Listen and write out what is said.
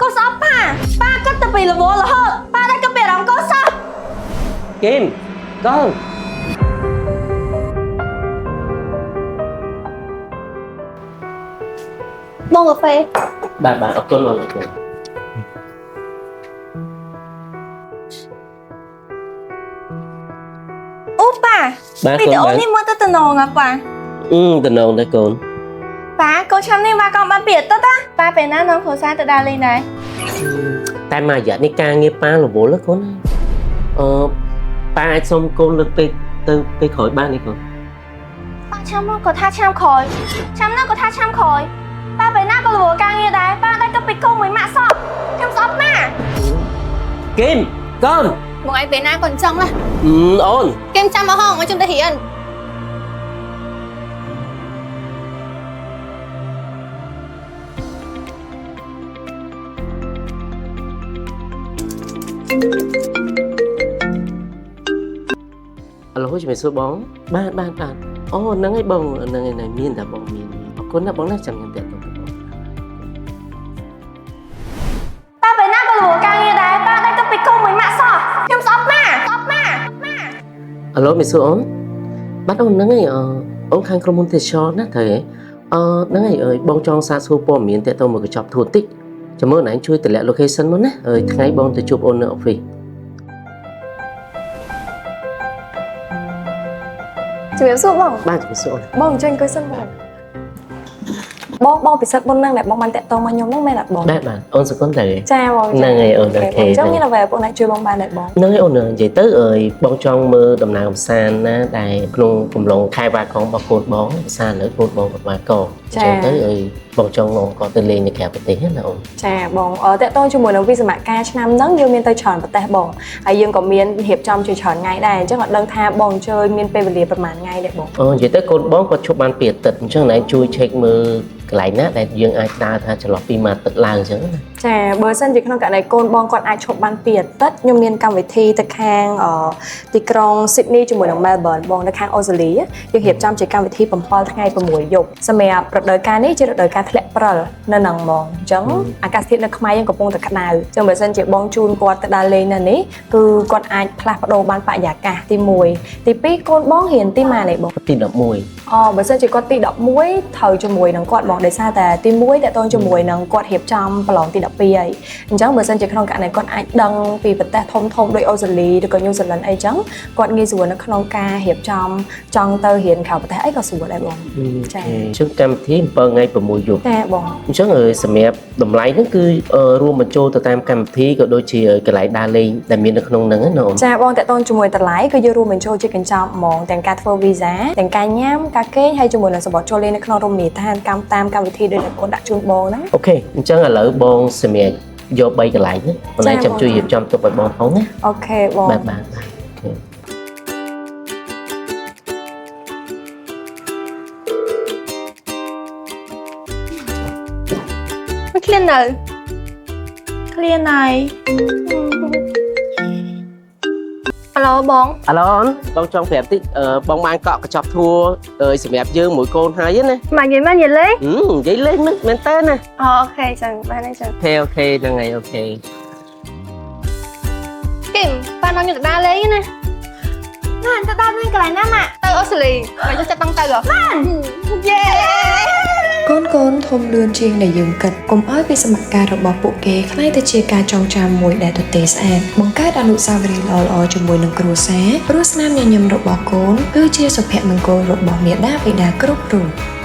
កូនស្អប់ប៉ាប៉ាគិតតែពីរវល់រហូតប៉ាតែគិតពីអារម្មណ៍កូនសោះ គីមកូន បងកាហ្វេ បាទបាទអរគុណបងអរគុណ អូប៉ា បាទ វីដេអូ កូនបាទ នេះមើលទៅតំណងហ៎ប៉ា អឺតំណងដែរកូន ប៉ាកូនឆ្នាំនេះមកកង់បានពីអាទិត្យណាប៉ាពេលណានាំគ្រួសារទៅដើរលេងដែរ តែមួយរយៈនេះការងារប៉ារវល់ហ៎កូនណាអឺប៉ាអាចសុំកូនលើកពេលទៅពេលក្រោយបានទេកូន ប៉ាឆ្នាំមកក៏ថាឆ្នាំក្រោយឆ្នាំនោះក៏ថាឆ្នាំក្រោយប៉ាពេលណាក៏រវល់ការងារដែរប៉ាតែគិតពីកូនមួយម៉ាក់សោះខ្ញុំស្អប់ម៉ាក់ គីមកូន បងឯងពេលណាក៏អញ្ចឹងដែរ អឺអូន គេចាំមកហងឲ្យខ្ញុំទៅរៀន អាឡូជំរាបសួរបងបាទបាទបាទអូហ្នឹងហើយបងហ្នឹងហើយហ្នឹងមានតែបងមានអរគុណណាបងណាចាំខ្ញុំតាក់ទងទៅបង ប៉ាពេលណាក៏រវល់ការងារដែរប៉ាតែគិតពីកូនមួយម៉ាក់សោះខ្ញុំស្អប់ម៉ាក់ស្អប់ម៉ាក់ម៉ាក់ អាឡូមេសួរអូនបាទអូនហ្នឹងហើយអឺអូនខាងក្រុមហ៊ុនទេសចរណាត្រូវហ៎អឺហ្នឹងហើយអើយបងចង់សាកសួរព័ត៌មានតាក់ទងមួយកញ្ចប់ធួបន្តិចចាំមើលណែជួយតម្លាក់ location មកណាអើយថ្ងៃបងទៅជួបអូននៅ office ជំរាបសួរបង បាទជំរាបសួរអូន បងអញ្ជើញអង្គុយសិនបងបងបងពិសិដ្ឋមុនហ្នឹងដែលបងបានតាក់ទងមកខ្ញុំហ្នឹងមែនអត់បង បាទបាទអូនសុគន្ធត្រូវហ៎ ចាបង ហ្នឹងហើយអូន OK អញ្ចឹងមានអ្វីបងអាចជួយបងបានដែរបង ហ្នឹងហើយអូននិយាយទៅអើយបងចង់មើលដំណើរកម្សាន្តណាដែលក្នុងកំឡុងខែវ៉ាកងរបស់កូនបងភាសាលើកូនបងគាត់វ៉ាកងអញ្ចឹងទៅអើយបងចង់នាំគាត់ទៅលេងនៅក្រៅប្រទេសណាអូន ចាបងអឺតាក់ទងជាមួយនឹងវិសមការឆ្នាំហ្នឹងយើងមានទៅច្រើនប្រទេសបងហើយយើងក៏មានរៀបចំជាច្រើនថ្ងៃដែរអញ្ចឹងអត់ដឹងថាបងអញ្ជើញមានពេលវេលាប្រហែលថ្ងៃដែរបង អូនិយាយទៅកូនបងគាត់ឈប់បានពីអាទិត្យអញ្ចឹងណែជួយ check មើលកន្លែងណាដែលយើងអាចដើរថាចន្លោះពីមួយអាទិត្យឡើងអញ្ចឹងណា ចាបើសិនជាក្នុងករណីកូនបងគាត់អាចឈប់បានពីអាទិត្យខ្ញុំមានកម្មវិធីទៅខាងអឺទីក្រុង Sydney ជាមួយនឹង Melbourne បងនៅខាងអូស្ត្រាលីយើងរៀបចំជាកម្មវិធី7ថ្ងៃ6យប់សម្រាប់រដូវកាលនេះជារដូវកាលធ្លាក់ព្រិលនៅហ្នឹងហ្មងអញ្ចឹងអាកាសធាតុនៅខ្មែរយើងកំពុងតែក្តៅអញ្ចឹងបើសិនជាបងជូនគាត់ទៅដើរលេងនៅនេះគឺគាត់អាចផ្លាស់ប្ដូរបានបរិយាកាសទី1ទី2កូនបងរៀនទីម៉ានឯងបង ទី11 អូបើសិនជាគាត់ទី11ត្រូវជាមួយនឹងគាត់មកដោយសារតែទី1តកតងជាមួយនឹងគាត់រៀបចំប្រឡងទី12ហើយអញ្ចឹងបើសិនជាក្នុងករណីគាត់អាចដឹងពីប្រទេសធំធំដូចអូស្ត្រាលីឬក៏ញូហ្សេឡង់អីចឹងគាត់ងាយស្រួលនៅក្នុងការរៀបចំចង់ទៅរៀនក្រៅប្រទេសអីក៏ស្រួលដែរបង ចា៎ អញ្ចឹងកម្មវិធី7ថ្ងៃ6យប់ តែបង អញ្ចឹងអើយសម្រាប់តម្លៃហ្នឹងគឺអឺរួមបញ្ចូលទៅតាមកម្មវិធីក៏ដូចជាកន្លែងដើរលេងដែលមាននៅក្នុងហ្នឹងណាអូន ចាបងតកតងជាមួយតម្លៃគឺយើងរួមបញ្ចូលជាកញ្ចប់ហ្មងទាំងការធ្វើវីសាទាំងការញ៉ាំការគេងហើយជាមួយនឹងសម្បត្តិចូលលេងនៅក្នុងរមណីយដ្ឋានកម្មតាមកម្មវិធីដូចដែលបងដាក់ជូនបងហ្នឹង OK អញ្ចឹងឥឡូវបងសម្រាប់យក3កន្លែងណាបងឯងចាំជួយរៀបចំទុកឲ្យបងផងណា OK បង បាទបាទបាទ OK មិនឃ្លាននៅ ឃ្លានហើយ អាឡូបង អាឡូអូនបងចង់ប្រាប់តិចអឺបងបានកក់កញ្ចប់ធួអើយសម្រាប់យើងមួយកូនហើយណា មកនិយាយមកនិយាយលេង ហឹមនិយាយលេងមែនមែនតើណា អូ OK ចឹងបានហើយចឹង OK OK ហ្នឹងហើយ OK គឹមប៉ានាំខ្ញុំទៅដើរលេងណា ណាទៅដើរលេងកន្លែងណាម៉ាក់ ទៅអូស្ត្រាលីមកយកចិត្តតង់ទៅហ៎បានយេ កូនកូនធំលឿនជាងដែលយើងគិតកុំឲ្យវិសមការរបស់ពួកគេក្លាយទៅជាការចងចាំមួយដែលទទេស្អាតបង្កើតអនុស្សាវរីយ៍ល្អៗជាមួយនឹងគ្រួសារព្រោះស្នាមញញឹមរបស់កូនគឺជាសុភមង្គលរបស់មាតាបិតាគ្រប់រូប។